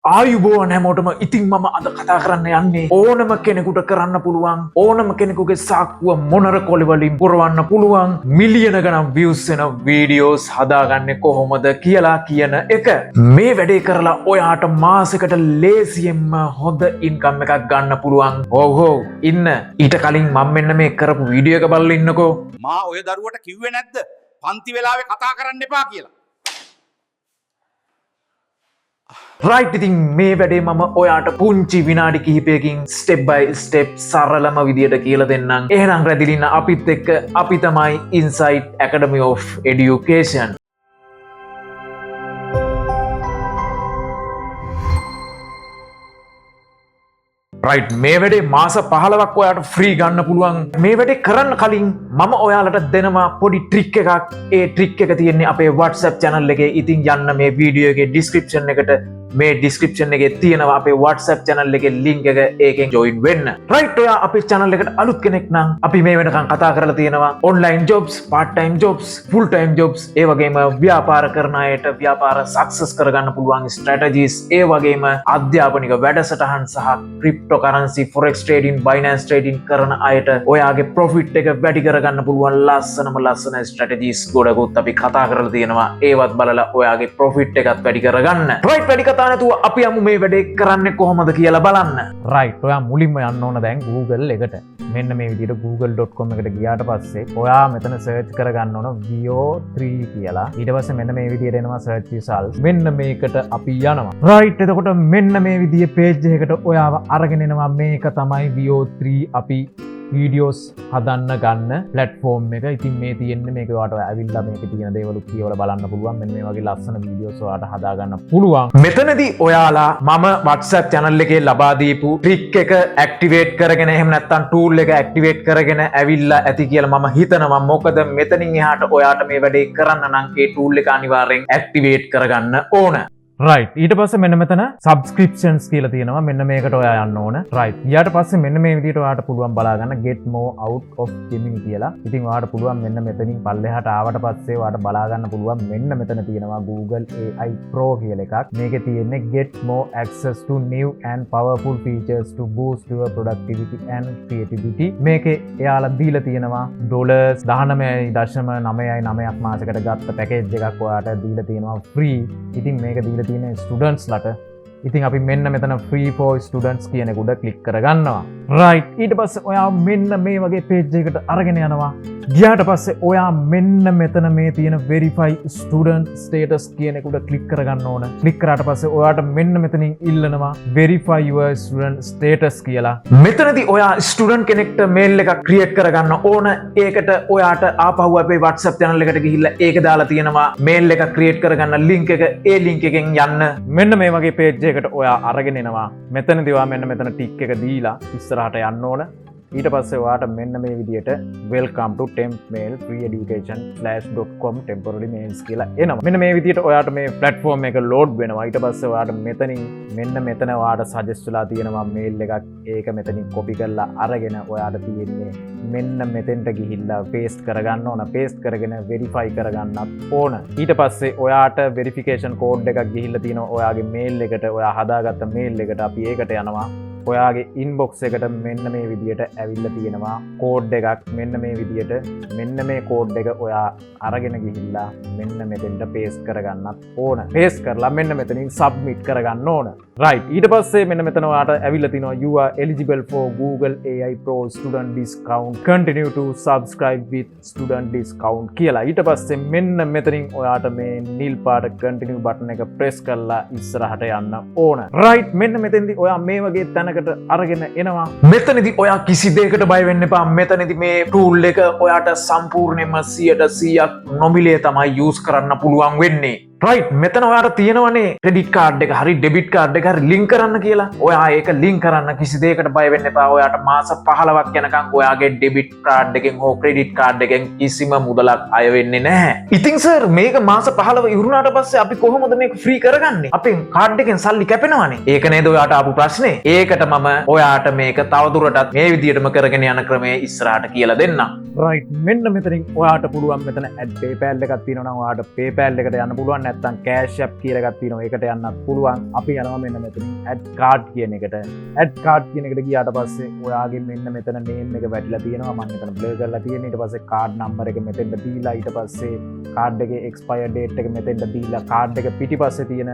ආයුබෝවන් හැමෝටම. ඉතින් මම අද කතා කරන්න යන්නේ ඕනම කෙනෙකුට කරන්න පුළුවන්, ඕනම කෙනෙකුගේ සාක්කුව මොනර කොලි වලින් පුරවන්න පුළුවන්, මිලියන ගණන් views එන වීඩියෝස් හදාගන්නේ කොහොමද කියලා කියන එක. මේ වැඩේ කරලා ඔයාට මාසෙකට ලේසියෙන්ම හොඳ ඉන්කම් එකක් ගන්න පුළුවන්. ඔව් ඔව් ඉන්න. ඊට කලින් මම මෙන්න මේ කරපු වීඩියෝ එක බලලා ඉන්නකෝ. මා ඔය දරුවට කිව්වේ නැද්ද පන්ති වෙලාවේ කතා කරන්න එපා කියලා? රයිට්, ඉතින් මේ වැඩේ මම ඔයාට පුංචි විනාඩි කිහිපයකින් ස්ටෙප් බයි ස්ටෙප් සරලම විදියට කියලා දෙන්නම්. එහෙනම් රැඳිලා ඉන්න අපිත් එක්ක. අපි තමයි Insight Academy of Education. Right, මේ වැඩේ මාස 15ක් ඔයාට ෆ්‍රී ගන්න පුළුවන්. මේ වැඩේ කරන්න කලින් මම ඔයාලට දෙනවා පොඩි ට්‍රික් එකක්. ඒ ට්‍රික් එක තියෙන්නේ අපේ WhatsApp channel එකේ. ඉතින් යන්න මේ වීඩියෝ එකේ ඩිස්ක්‍රිප්ෂන් එකට. මේ ඩිස්ක්‍රිප්ෂන් එකේ තියෙනවා අපේ WhatsApp channel එකේ link එක. ඒකෙන් join වෙන්න. රයිට්, ඔයා අපේ channel එකට අලුත් කෙනෙක් නම් අපි මේ වෙනකන් කතා කරලා තියෙනවා online jobs, part time jobs, full time jobs, ඒ වගේම ව්‍යාපාර කරන අයට ව්‍යාපාර සක්සස් කරගන්න පුළුවන් ස්ට්‍රැටජිස්, ඒ වගේම අධ්‍යාපනික වැඩසටහන් සහ crypto currency, forex trading, Binance trading කරන අයට ඔයාගේ ප්‍රොෆිට් එක වැඩි කරගන්න පුළුවන් ලස්සනම ලස්සන ස්ට්‍රැටජිස් ගොඩකුත් අපි කතා කරලා තියෙනවා. ඒවත් බලලා ඔයාගේ ප්‍රොෆිට් එකත් වැඩි කරගන්න. රයිට්, වැඩි කතා නැතුව අපි යමු මේ වැඩේ කරන්නේ කොහොමද කියලා බලන්න. රයිට්, ඔයා මුලින්ම යන්න ඕන දැන් Google එකට. මෙන්න මේ විදිහට google.com එකට ගියාට පස්සේ ඔයා මෙතන සර්ච් කරගන්න ඕන Veo 3 කියලා. ඊට පස්සේ මෙන්න මේ විදිහට එනවා සර්ච් රිසල්ට්ස්. මෙන්න මේකට අපි යනවා. රයිට්, එතකොට මෙන්න මේ විදිහේ පේජ් එකකට ඔයාව අරගෙන එනවා. මේක තමයි Veo 3 අපි වීඩියෝස් හදන්න ගන්න ප්ලැට්ෆෝම් එක. ඉතින් මේ තියෙන්නේ මේක. ඔයාට ඇවිල්ලා මේකේ තියෙන දේවල් කියවලා බලන්න පුළුවන්. මෙන්න මේ වගේ ලස්සන වීඩියෝස් ඔයාට හදාගන්න පුළුවන්. මෙතනදී ඔයාලා මම WhatsApp channel එකේ ලබා දීපු ට්‍රික් එක ඇක්ටිවේට් කරගෙන, එහෙම නැත්නම් ටූල් එක ඇක්ටිවේට් කරගෙන ඇවිල්ලා ඇති කියලා මම හිතනවා. මොකද මෙතනින් එහාට ඔයාට මේ වැඩේ කරන්න නම් ඒ ටූල් එක අනිවාර්යෙන් ඇක්ටිවේට් කරගන්න ඕන. රයිට්, ඊට පස්සේ මෙන්න මෙතන සබ්ස්ක්‍රිප්ෂන්ස් කියලා තියෙනවා. මෙන්න මේකට ඔයා යන්න ඕන. රයිට්, ඊට පස්සේ මෙන්න මේ විදිහට ඔයාට පුළුවන් බලා ගන්න "get more out of Gemini" කියලා. ඉතින් ඔයාට පුළුවන් මෙන්න මෙතනින් පල්ලෙහාට ආවට පස්සේ ඔයාට බලා ගන්න පුළුවන් මෙන්න මෙතන තියෙනවා Google AI Pro කියලා එකක්. මේකේ තියෙන්නේ "get more access to new and powerful features to boost your productivity and creativity". මේකේ එයාලා දීලා තියෙනවා ඩොලර්ස් 19.99ක් මාසෙකට ගත්ත පැකේජ් එකක් ඔයාට දීලා තියෙනවා ෆ්‍රී. ඉතින් මේක දීලා තියෙන ස්ටුඩන්ට්ස් ලට. ඉතින් අපි මෙන්න මෙතන "free for students" කියන එක උඩ ක්ලික් කරගන්නවා. රයිට්, ඊට පස්සේ ඔයා මෙන්න මේ වගේ පේජ් එකකට අරගෙන යනවා. ගියාට පස්සේ ඔයා මෙන්න මෙතන මේ තියෙන "verify student status" කියන එක උඩ ක්ලික් කරගන්න ඕන. ක්ලික් කරාට පස්සේ ඔයාට මෙන්න මෙතනින් ඉල්ලනවා "verify your student status" කියලා. මෙතනදී ඔයා ස්ටුඩන්ට් කෙනෙක්ට මේල් එකක් ක්‍රියේට් කරගන්න ඕන. ඒකට ඔයාට ආපහු අපේ WhatsApp channel එකට ගිහිල්ලා ඒක දාලා තියෙනවා මේල් එකක් ක්‍රියේට් කරගන්න ලින්ක් එක. ඒ ලින්ක් එකෙන් යන්න. මෙන්න මේ වගේ පේජ් එකකට ඔයා අරගෙන එනවා. මෙතනදී ඔයා මෙන්න මෙතන ටික් එක දීලා ඉස්සරහට යන්න ඕන. ඊට පස්සේ ඔයාට මෙන්න මේ විදියට "welcome to temp mail free education flash.com temporary mails" කියලා එනවා. මෙන්න මේ විදියට ඔයාට මේ platform එක load වෙනවා. ඊට පස්සේ ඔයාට මෙතනින් මෙන්න මෙතන ඔයාට සජෙස්ට් වෙලා තියෙනවා මේල් එකක්. ඒක මෙතනින් කොපි කරලා අරගෙන ඔයාට තියෙන්නේ මෙන්න මෙතෙන්ට ගිහිල්ලා පේස්ට් කරගන්න ඕන. පේස්ට් කරගෙන වෙරිෆයි කරගන්නත් ඕන. ඊට පස්සේ ඔයාට වෙරිෆිකේෂන් කෝඩ් එකක් ගිහිල්ලා තියෙනවා ඔයාගේ මේල් එකට, ඔයා හදාගත්ත මේල් එකට. අපි ඒකට යනවා. ඔයාගේ ඉන්බොක්ස් එකට මෙන්න මේ විදියට ඇවිල්ලා තියෙනවා කෝඩ් එකක්. මෙන්න මේ විදියට මෙන්න මේ කෝඩ් එක ඔයා අරගෙන ගිහිල්ලා මෙන්න මෙතෙන්ට පේස්ට් කරගන්නත් ඕන. පේස්ට් කරලා මෙන්න මෙතනින් සබ්මිට් කරගන්න ඕන. රයිට්, ඊට පස්සේ මෙන්න මෙතන ඔයාට ඇවිල්ලා තිනවා "you are eligible for Google AI Pro student discount, continue to subscribe with student discount" කියලා. ඊට පස්සේ මෙන්න මෙතනින් ඔයාට මේ නිල් පාට continue button එක ප්‍රෙස් කරලා ඉස්සරහට යන්න ඕන. රයිට්, මෙන්න මෙතෙන්දි ඔයා මේ වගේ තැනකට අරගෙන එනවා. මෙතනදි ඔයා කිසි දෙයකට බය වෙන්න එපා. මෙතනදි මේ ටූල් එක ඔයාට සම්පූර්ණයෙන්ම 100%ක් නොමිලේ තමයි යූස් කරන්න පුළුවන් වෙන්නේ. රයිට්, මෙතන ඔයාට තියෙනවනේ ක්‍රෙඩිට් කාඩ් එක හරි ඩෙබිට් කාඩ් එක හරි ලින්ක් කරන්න කියලා. ඔයා ඒක ලින්ක් කරන්න, කිසි දෙයකට බය වෙන්න එපා. ඔයාට මාස 15ක් යනකම් ඔයාගේ ඩෙබිට් කාඩ් එකෙන් හෝ ක්‍රෙඩිට් කාඩ් එකෙන් කිසිම මුදලක් අය වෙන්නේ නැහැ. ඉතින් සර්, මේක මාස 15 ඉවරුනාට පස්සේ අපි කොහොමද මේක ෆ්‍රී කරගන්නේ? අපෙන් කාඩ් එකෙන් සල්ලි කැපෙනවනේ. ඒක නේද ඔයාට ආපු ප්‍රශ්නේ? ඒකට මම ඔයාට මේක තවදුරටත් මේ විදිහටම කරගෙන යන ක්‍රමය ඉස්සරහට කියලා දෙන්නම්. රයිට්, මෙන්න මෙතනින් ඔයාට පුළුවන් මෙතන ඇඩ් PayPal එකක් තියෙනවා නම් ඔයාට PayPal එකට යන්න පුළුවන්. නැත්නම් කෑෂ් ඇප් කියලා එකක් තියෙනවා. ඒකට යන්නත් පුළුවන්. අපි යනවා මෙන්න මෙතනින් ඇඩ් කාඩ් කියන එකට. ඇඩ් කාඩ් කියන එකට ගියාට පස්සේ ඔයාගේ මෙන්න මෙතන නේම් එක වැටිලා තියෙනවා. මම මෙතන බ්ලර් කරලා තියෙන්නේ. ඊට පස්සේ කාඩ් නම්බර් එක මෙතෙන්ට දීලා, ඊට පස්සේ කාඩ් එකේ එක්ස්පයර් ඩේට් එක මෙතෙන්ට දීලා, කාඩ් එක පිටිපස්සේ තියෙන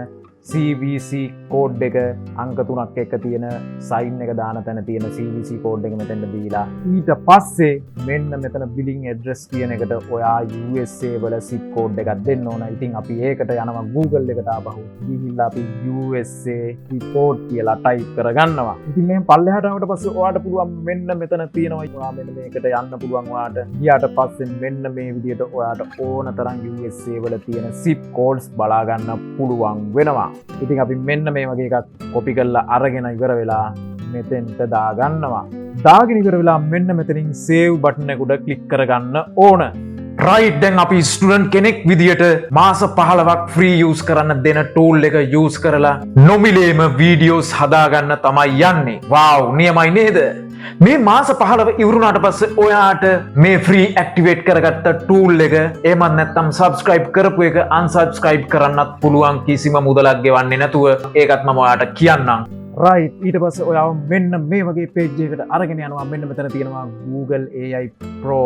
CVC code එක, අංක තුනක් එක්ක තියෙන සයින් එක දාන තැන තියෙන CVC code එක මෙතෙන්ට දීලා, ඊට පස්සේ මෙන්න මෙතන බිලිං ඇඩ්‍රස් කියන එකට ඔයා USA වල සිප් කෝඩ් එකක් දෙන්න ඕන. ඉතින් අපි ඒකට යනවා Google එකට. ආපහු ගිහිල්ලා අපි USA zip code කියලා ටයිප් කරගන්නවා. ඉතින් මේ පල්ලෙහාට ආවට පස්සේ ඔයාට පුළුවන් මෙන්න මෙතන තියෙනවා. ඔයා මෙන්න මේකට යන්න පුළුවන් ඔයාට. ගියාට පස්සේ මෙන්න මේ විදිහට ඔයාට ඕන තරම් USA වල තියෙන සිප් කෝඩ්ස් බලා ගන්න පුළුවන් වෙනවා. ඉතින් අපි මෙන්න මේ වගේ එකක් කොපි කරලා අරගෙන ඉවර වෙලා මෙතෙන්ට දාගන්නවා. දාගෙන ඉවර වෙලා මෙන්න මෙතනින් සේව් බටන් එක උඩ ක්ලික් කරගන්න ඕන. රයිට්, දැන් අපි ස්ටුඩන්ට් කෙනෙක් විදියට මාස 15ක් ෆ්‍රී යූස් කරන්න දෙන ටූල් එක යූස් කරලා නොමිලේම වීඩියෝස් හදාගන්න තමයි යන්නේ. වාව්, නියමයි නේද? මේ මාස 15 ඉවරුනාට පස්සේ ඔයාට මේ ෆ්‍රී ඇක්ටිවේට් කරගත්ත ටූල් එක, එහෙමත් නැත්නම් සබ්ස්ක්‍රයිබ් කරපු එක අන්සබ්ස්ක්‍රයිබ් කරන්නත් පුළුවන් කිසිම මුදලක් ගෙවන්නේ නැතුව. ඒකත් මම ඔයාට කියන්නම්. රයිට්, ඊට පස්සේ ඔයාව මෙන්න මේ වගේ පේජ් එකකට අරගෙන යනවා. මෙන්න මෙතන තියෙනවා Google AI Pro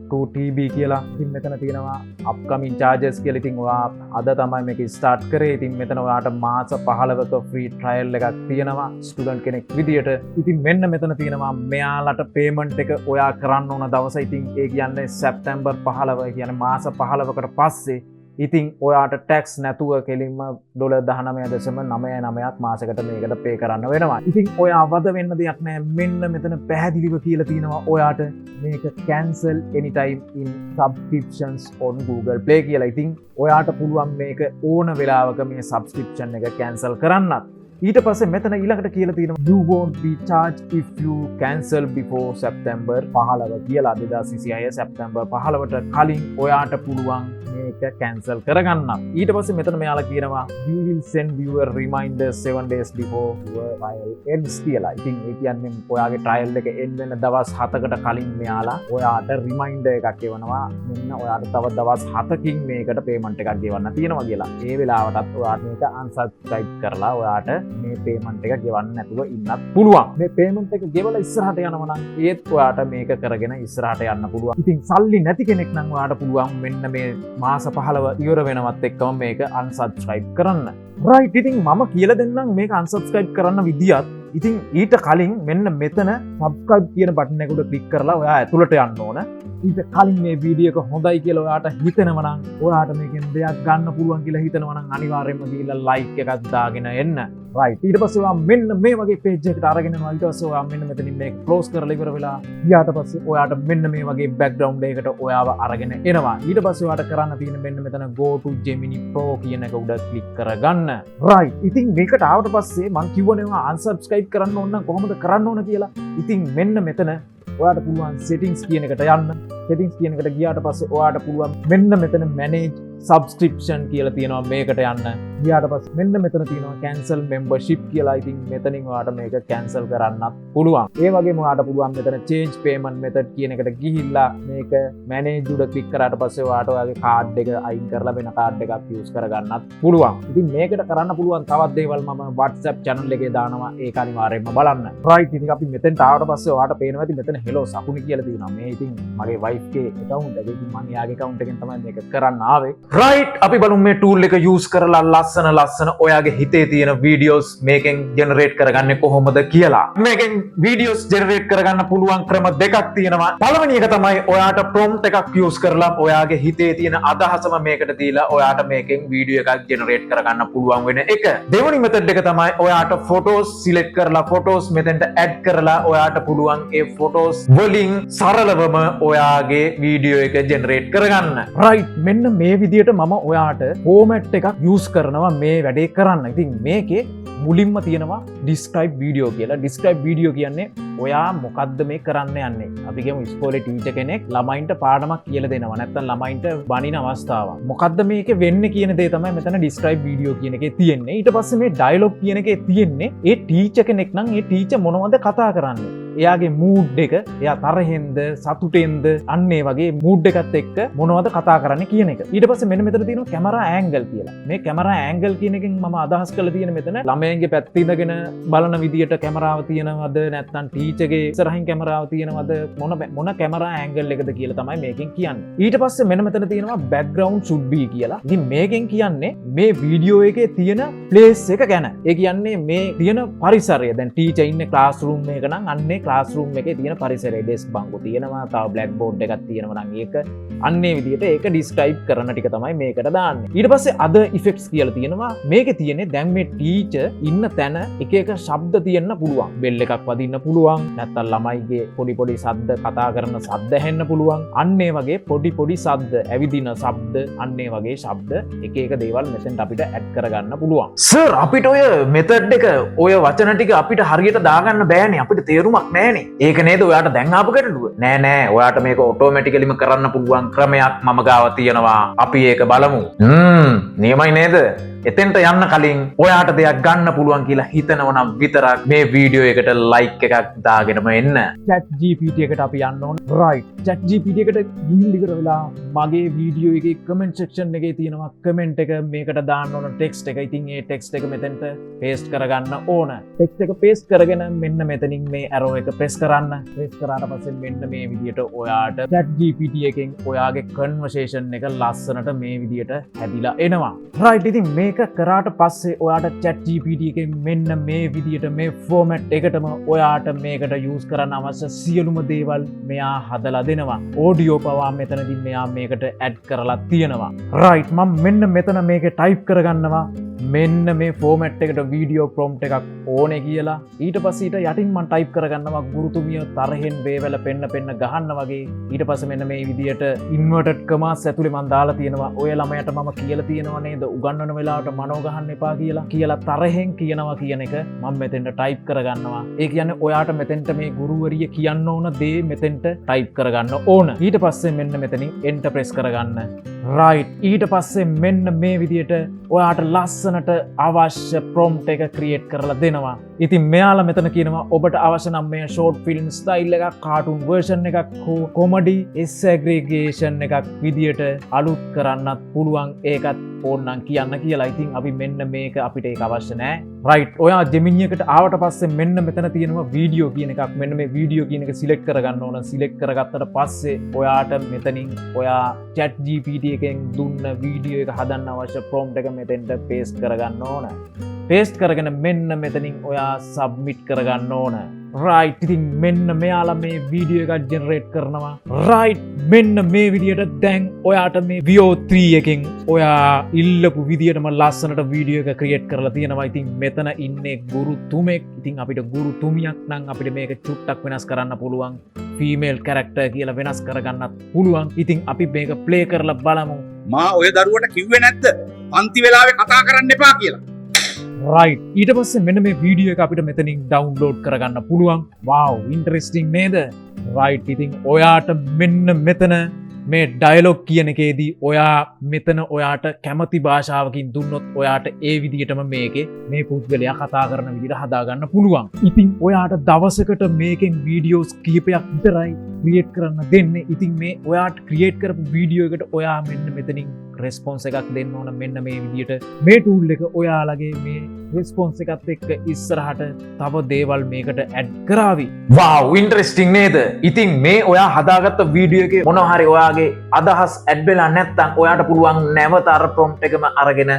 2 TB කියලා. ඉතින් මෙතන තියෙනවා අප්කමින් චාර්ජස් කියලා. ඉතින් ඔයා අද තමයි මේක ස්ටාර්ට් කරේ. ඉතින් මෙතන ඔයාට මාස 15ක ෆ්‍රී ට්‍රයල් එකක් තියෙනවා ස්ටුඩන්ට් කෙනෙක් විදියට. ඉතින් මෙන්න මෙතන තියෙනවා මෙයාලට පේමන්ට් එක ඔයා කරන්න ඕන දවස. ඉතින් ඒ කියන්නේ සැප්තැම්බර් 15, කියන්නේ මාස 15කට පස්සේ. ඉතින් ඔයාට ටැක්ස් නැතුව කෙලින්ම ඩොලර් 19.99ක් මාසෙකට මේකට පේ කරන්න වෙනවා. ඉතින් ඔයා වද වෙන්න දෙයක් නෑ. මෙන්න මෙතන පැහැදිලිව කියලා තියෙනවා ඔයාට මේක cancel anytime in subscriptions on Google Play කියලා. ඉතින් ඔයාට පුළුවන් මේක ඕන වෙලාවක මේ සබ්ස්ක්‍රිප්ෂන් එක කැන්සල් කරන්නත්. ඊට පස්සේ මෙතන ඊළඟට කියලා තියෙනවා "You won't be charged if you cancel before September 15" කියලා. 2026 සැප්තැම්බර් 15ට කලින් ඔයාට පුළුවන් මේක කැන්සල් කරගන්න. ඊට පස්සේ මෙතන මෙයාලා කියනවා "We will send you a reminder 7 days before your trial ends" කියලා. ඉතින් ඒ කියන්නේ ඔයාගේ ට්‍රයල් එක එන්ඩ් වෙන දවස් 7කට කලින් මෙයාලා ඔයාට රිමයින්ඩර් එකක් එවනවා. මෙන්න ඔයාට තව දවස් 7කින් මේකට පේමන්ට් එකක් ගෙවන්න තියෙනවා කියලා. ඒ වෙලාවටත් ඔයාට මේක අන්සබ්ස්ක්‍රයිබ් කරලා ඔයාට මේ පේමන්ට් එක ගෙවන්න නැතුව ඉන්නත් පුළුවන්. මේ පේමන්ට් එක ගෙවලා ඉස්සරහට යනවා නම් ඒත් ඔයාට මේක කරගෙන ඉස්සරහට යන්න පුළුවන්. ඉතින් සල්ලි නැති කෙනෙක් නම් ඔයාට පුළුවන් මෙන්න මේ මාස 15 ඉවර වෙනවත් එක්කම මේක අන්සබ්ස්ක්‍රයිබ් කරන්න. රයිට්, ඉතින් මම කියලා දෙන්නම් මේක අන්සබ්ස්ක්‍රයිබ් කරන්න විදියත්. ඉතින් ඊට කලින් මෙන්න මෙතන සබ්ස්ක්‍රයිබ් කියන බටන් එක උඩ ක්ලික් කරලා ඔයා ඇතුළට යන්න ඕන. ඊට කලින් මේ වීඩියෝ එක හොඳයි කියලා ඔයාට හිතෙනවා නම්, ඔයාට මේකෙන් දෙයක් ගන්න පුළුවන් කියලා හිතෙනවා නම්, අනිවාර්යයෙන්ම ගිහිල්ලා ලයික් එකක් දාගෙන එන්න. රයිට්, ඊට පස්සේ ඔයා මෙන්න මේ වගේ පේජ් එකකට අරගෙන එනවා. ඊට පස්සේ ඔයා මෙන්න මෙතනින් මේක ක්ලෝස් කරලා ඉවර වෙලා ගියාට පස්සේ ඔයාට මෙන්න මේ වගේ බැක්ග්‍රවුන්ඩ් එකකට ඔයාව අරගෙන එනවා. ඊට පස්සේ ඔයාට කරන්න තියෙන මෙන්න මෙතන "Go to Gemini Pro" කියන එක උඩ ක්ලික් කරගන්න. රයිට්, ඉතින් මේකට ආවට පස්සේ මං කිව්වනේ ඔයා අන්සබ්ස්ක්‍රයිබ් කරන්න ඕන නම් කොහොමද කරන්න ඕන කියලා. ඉතින් මෙන්න මෙතන ඔයාට පුළුවන් සෙටින්ග්ස් කියන එකට යන්න. සෙටින්ග්ස් කියන එකට ගියාට පස්සේ ඔයාට පුළුවන් මෙන්න මෙතන මැනේජ් සබ්ස්ක්‍රිප්ෂන් කියලා තියෙනවා, මේකට යන්න. ගියාට පස්සේ මෙන්න මෙතන තියෙනවා කැන්සල් මෙම්බර්ෂිප් කියලා. ඉතින් මෙතනින් ඔයාට මේක කැන්සල් කරන්නත් පුළුවන්. ඒ වගේම ඔයාට පුළුවන් මෙතන චේන්ජ් පේමන්ට් මෙතඩ් කියන එකට ගිහිල්ලා මේක මැනේජ් උඩ ක්ලික් කරාට පස්සේ ඔයාට ඔයාගේ කාඩ් එක අයින් කරලා වෙන කාඩ් එකක් යූස් කරගන්නත් පුළුවන්. ඉතින් මේකට කරන්න පුළුවන් තවත් දේවල් මම WhatsApp channel එකේ දානවා. ඒක අනිවාර්යයෙන්ම බලන්න. රයිට්, ඉතින් අපි මෙතෙන්ට ආවට පස්සේ ඔයාට පේනවා ඇති මෙතන "හෙලෝ සකුනි" කියලා තියෙනවා. මේ ඉතින් මගේ වයිෆ් ගේ account එක. ඉතින් මං එයාගේ account එකෙන් තමයි මේක කරන්න ආවේ. රයිට්, අපි බලමු මේ ටූල් එක යූස් කරලා ලස්සන ලස්සන ඔයාගේ හිතේ තියෙන වීඩියෝස් මේකෙන් ජෙනරේට් කරගන්නේ කොහොමද කියලා. මේකෙන් වීඩියෝස් ජෙනරේට් කරගන්න පුළුවන් ක්‍රම දෙකක් තියෙනවා. පළවෙනි එක තමයි ඔයාට ප්‍රොම්ප්ට් එකක් යූස් කරලා ඔයාගේ හිතේ තියෙන අදහසම මේකට දීලා ඔයාට මේකෙන් වීඩියෝ එකක් ජෙනරේට් කරගන්න පුළුවන් වෙන එක. දෙවෙනි මෙතඩ් එක තමයි ඔයාට ෆොටෝස් සිලෙක්ට් කරලා ෆොටෝස් මෙතෙන්ට ඇඩ් කරලා ඔයාට පුළුවන් ඒ ෆොටෝස් වලින් සරලවම ඔයාගේ වීඩියෝ එක ජෙනරේට් කරගන්න. රයිට්, මෙන්න මේ විදියට මම ඔයාට ෆෝමැට් එකක් යූස් කරනවා මේ වැඩේ කරන්න. ඉතින් මේකේ මුලින්ම තියෙනවා ඩිස්ක්‍රයිබ් වීඩියෝ කියලා. ඩිස්ක්‍රයිබ් වීඩියෝ කියන්නේ ඔයා මොකද්ද මේ කරන්න යන්නේ. අපි කියමු ඉස්කෝලේ ටීචර් කෙනෙක් ළමයින්ට පාඩමක් කියලා දෙනවා. නැත්නම් ළමයින්ට බනින අවස්ථාවක්. මොකද්ද මේකේ වෙන්නේ කියන දේ තමයි මෙතන ඩිස්ක්‍රයිබ් වීඩියෝ කියන එකේ තියෙන්නේ. ඊට පස්සේ මේ ඩයලොග් කියන එකේ තියෙන්නේ ඒ ටීචර් කෙනෙක් නම් ඒ ටීචර් මොනවද කතා කරන්නේ. එයාගේ මූඩ් එක, එයා තරහෙන්ද සතුටෙන්ද, අන්න ඒ වගේ මූඩ් එකත් එක්ක මොනවද කතා කරන්නේ කියන එක. ඊට පස්සේ මෙන්න මෙතන තියෙනවා කැමරා ඇන්ගල් කියලා. මේ කැමරා ඇන්ගල් කියන එකෙන් මම අදහස් කරලා තියෙන මෙතන ළමයින්ගේ පැත්තේ ඉඳගෙන බලන විදියට කැමරාව තියෙනවද, නැත්නම් ටීචර්ගේ ඉස්සරහින් කැමරාව තියෙනවද, මොන මොන කැමරා ඇන්ගල් එකද කියලා තමයි මේකෙන් කියන්නේ. ඊට පස්සේ මෙන්න මෙතන තියෙනවා බැක්ග්‍රවුන්ඩ් should be කියලා. ඉතින් මේකෙන් කියන්නේ මේ වීඩියෝ එකේ තියෙන ප්ලේස් එක ගැන. ඒ කියන්නේ මේ තියෙන පරිසරය. දැන් ටීචර් ඉන්නේ ක්ලාස් රූම් එක නම් අන්නේ ක්ලාස් රූම් එකේ තියෙන පරිසරය, ඩෙස්ක් බංකු තියෙනවා, තව බ්ලැක් බෝඩ් එකක් තියෙනවා නම් ඒක අන්නේ විදිහට ඒක ඩිස්ක්‍රයිබ් කරන ටික තමයි මේකට දාන්නේ. ඊට පස්සේ අදර් ඉෆෙක්ට්ස් කියලා තියෙනවා. මේකේ තියෙන්නේ දැන් මේ ටීචර් ඉන්න තැන එක එක ශබ්ද තියෙන්න පුළුවන්. බෙල් එකක් වදින්න පුළුවන්, නැත්නම් ළමයිගේ පොඩි පොඩි සද්ද, කතා කරන සද්ද ඇහෙන්න පුළුවන්. අන්න ඒ වගේ පොඩි පොඩි සද්ද, ඇවිදින ශබ්ද, අන්න ඒ වගේ ශබ්ද එක එක දේවල් මෙතෙන්ට අපිට ඇඩ් කරගන්න පුළුවන්. සර්, අපිට ඔය මෙතඩ් එක, ඔය වචන ටික අපිට හරියට දාගන්න බෑනේ, අපිට තේරුමක් නෑනේ. ඒක නේද ඔයාට දැන් ආපු ගැටලුව? නෑ නෑ, ඔයාට මේක ඔටෝමැටිකලිම කරන්න පුළුවන් ක්‍රමයක් මම ගාව තියෙනවා. අපි ඒක බලමු. නියමයි නේද? එතෙන්ට යන්න කලින් ඔයාට දෙයක් ගන්න පුළුවන් කියලා හිතනව නම් විතරක් මේ වීඩියෝ එකට ලයික් එකක් දාගෙනම එන්න. Chat GPT එකට අපි යන්න ඕන. Right, Chat GPT එකට ගිහින් ඉවර වෙලා මගේ වීඩියෝ එකේ කමෙන්ට් සෙක්ෂන් එකේ තියෙනවා කමෙන්ට් එක, මේකට දාන්න ඕන ටෙක්ස්ට් එක. ඉතින් ඒ ටෙක්ස්ට් එක මෙතෙන්ට පේස්ට් කරගන්න ඕන. ටෙක්ස්ට් එක පේස්ට් කරගෙන මෙන්න මෙතනින් මේ ඇරෝ එක ප්‍රෙස් කරන්න. ප්‍රෙස් කරාට පස්සේ මෙන්න මේ විදියට ඔයාට Chat GPT එකෙන් ඔයාගේ කන්වර්සේෂන් එක ලස්සනට මේ විදියට හැදිලා එනවා. රයිට්, ඉතින් මේක කරාට පස්සේ ඔයාට Chat GPT එකෙන් මෙන්න මේ විදියට මේ ෆෝමැට් එකටම ඔයාට මේකට යූස් කරන්න අවශ්‍ය සියලුම දේවල් මෙයා හදලා දෙනවා. ඕඩියෝ පවා මෙතනදී මෙයා මේකට ඇඩ් කරලා තියෙනවා. රයිට්, මම මෙන්න මෙතන මේක ටයිප් කරගන්නවා මෙන්න මේ ෆෝමැට් එකට වීඩියෝ ප්‍රොම්ප්ට් එකක් ඕනේ කියලා. ඊට පස්සේ ඊට යටින් මම ටයිප් කරගන්නවා ගුරුතුමිය තරහෙන් වේවැල පෙන්න පෙන්න ගහන්න වගේ. ඊට පස්සේ මෙන්න මේ විදියට ඉන්වර්ටඩ් කමාස් ඇතුලේ මම දාලා තියෙනවා ඔය ළමයාට මම කියලා තියෙනවා නේද උගන්වන වෙලාවට මනෝ ගහන්න එපා කියලා කියලා තරහෙන් කියනවා කියන එක මම මෙතෙන්ට ටයිප් කරගන්නවා. ඒ කියන්නේ ඔයාට මෙතෙන්ට මේ ගුරුවරිය කියන්න ඕන දේ මෙතෙන්ට ටයිප් කරගන්න ඕන. ඊට පස්සේ මෙන්න මෙතනින් එන්ටර් ප්‍රෙස් කරගන්න. රයිට්, ඊට පස්සේ මෙන්න මේ විදියට ඔයාට ලස්සනට අවශ්‍ය ප්‍රොම්ප්ට් එක ක්‍රියේට් කරලා දෙනවා. ඉතින් මෙයාලා මෙතන කියනවා ඔබට අවශ්‍ය නම් මේ ෂෝට් ෆිල්ම් ස්ටයිල් එකක්, කාටුන් වර්ෂන් එකක් හෝ කොමඩි එක්සැජරේෂන් එකක් විදියට අලුත් කරන්නත් පුළුවන්, ඒකත් ඕන්නම් කියන්න කියලා. ඉතින් අපි මෙන්න මේක අපිට ඒක අවශ්‍ය නෑ. රයිට්, ඔයා ජෙමිනි එකට ආවට පස්සේ මෙන්න මෙතන තියෙනවා වීඩියෝ කියන එකක්. මෙන්න මේ වීඩියෝ කියන එක සිලෙක්ට් කරගන්න ඕන. සිලෙක්ට් කරගත්තට පස්සේ ඔයාට මෙතනින් ඔයා chat GPT එකෙන් දුන්න වීඩියෝ එක හදන්න අවශ්‍ය ප්‍රොම්ප්ට් එක මෙතෙන්ට පේස්ට් කරගන්න ඕන. පේස්ට් කරගෙන මෙන්න මෙතනින් ඔයා සබ්මිට් කරගන්න ඕන. රයිට්, ඉතින් මෙන්න මෙයාලා මේ වීඩියෝ එකක් ජෙනරේට් කරනවා. රයිට්, මෙන්න මේ විදියට දැන් ඔයාට මේ Veo 3 එකෙන් ඔයා ඉල්ලපු විදියටම ලස්සනට වීඩියෝ එක ක්‍රියේට් කරලා තියෙනවා. ඉතින් මෙතන ඉන්නේ ගුරුතුමෙක්. ඉතින් අපිට ගුරුතුමියක් නම් අපිට මේක චුට්ටක් වෙනස් කරන්න පුළුවන්. ෆීමේල් කැරක්ටර් කියලා වෙනස් කරගන්නත් පුළුවන්. ඉතින් අපි මේක ප්ලේ කරලා බලමු. මා ඔය දරුවට කිව්වේ නැද්ද පන්ති වෙලාවේ කතා කරන්න එපා කියලා? රයිට්, ඊට පස්සේ මෙන්න මේ වීඩියෝ එක අපිට මෙතනින් ඩවුන්ලෝඩ් කරගන්න පුළුවන්. වව්, ඉන්ටරෙස්ටිං නේද? රයිට්, ඉතින් ඔයාට මෙන්න මෙතන මේ ඩයලොග් කියන එකේදී ඔයා මෙතන ඔයාට කැමති භාෂාවකින් දුන්නොත් ඔයාට ඒ විදිහටම මේකේ මේ පුද්ගලයා කතා කරන විදිහට හදාගන්න පුළුවන්. ඉතින් ඔයාට දවසකට මේකෙන් වීඩියෝස් කිහිපයක් විතරයි ක්‍රියේට් කරන්න දෙන්නේ. ඉතින් මේ ඔයාට ක්‍රියේට් කරපු වීඩියෝ එකට ඔයා මෙන්න මෙතනින් රෙස්පොන්ස් එකක් දෙන්න ඕන. මෙන්න මේ විදිහට මේ ටූල් එක ඔයාලගේ මේ රෙස්පොන්ස් එකත් එක්ක ඉස්සරහට තව දේවල් මේකට ඇඩ් කරාවි. වව්, ඉන්ටරෙස්ටිං නේද? ඉතින් මේ ඔයා හදාගත්ත වීඩියෝ එකේ මොනවා හරි ඔයාගේ අදහස් ඇඩ් වෙලා නැත්නම් ඔයාට පුළුවන් නැවත අර ප්‍රොම්ප්ට් එකම අරගෙන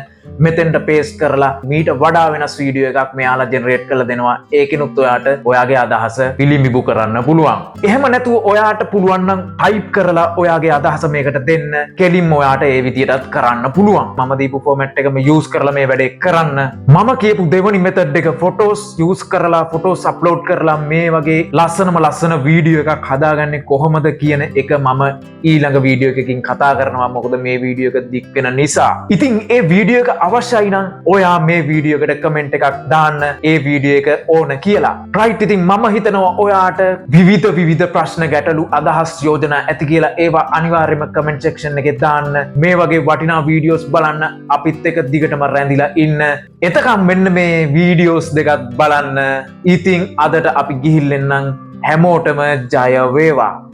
මෙතෙන්ට පේස්ට් කරලා මීට වඩා වෙනස් වීඩියෝ එකක් මෙයාලා ජෙනරේට් කරලා දෙනවා. ඒකිනුත් ඔයාට ඔයාගේ අදහස පිළිඹු කරන්න පුළුවන්. එහෙම නැතුව ඔයාට පුළුවන් නම් ටයිප් කරලා ඔයාගේ අදහස මේකට දෙන්න. කෙලින්ම ඔයාට ඒ විදියටත් කරන්න පුළුවන්. මම දීපු ෆෝමැට් එකම යූස් කරලා මේ වැඩේ කරන්න. මම කියපු දෙවනි මෙතඩ් එක ෆොටෝස් යූස් කරලා, ෆොටෝස් අප්ලෝඩ් කරලා මේ වගේ ලස්සනම ලස්සන වීඩියෝ එකක් හදාගන්නේ කොහොමද කියන එක මම ඊළඟ වීඩියෝ එකකින් කතා කරනවා. මොකද මේ වීඩියෝ එක දික් වෙන නිසා. ඉතින් ඒ වීඩියෝ එක අවශ්‍යයි නම් ඔයා මේ වීඩියෝ එකට කමෙන්ට් එකක් දාන්න ඒ වීඩියෝ එක ඕන කියලා. රයිට්, ඉතින් මම හිතනවා ඔයාට විවිධ විවිධ ප්‍රශ්න, ගැටලු, අදහස්, යෝජනා ඇති කියලා. ඒවා අනිවාර්යයෙන්ම කමෙන්ට් සෙක්ෂන් එකේ දාන්න. මේ වගේ වටිනා වීඩියෝස් බලන්න අපිත් එක්ක දිගටම රැඳිලා ඉන්න. එතකම් මෙන්න මේ වීඩියෝස් දෙකත් බලන්න. ඉතින් අදට අපි ගිහිල්ලා එන්නම්. හැමෝටම ජය වේවා.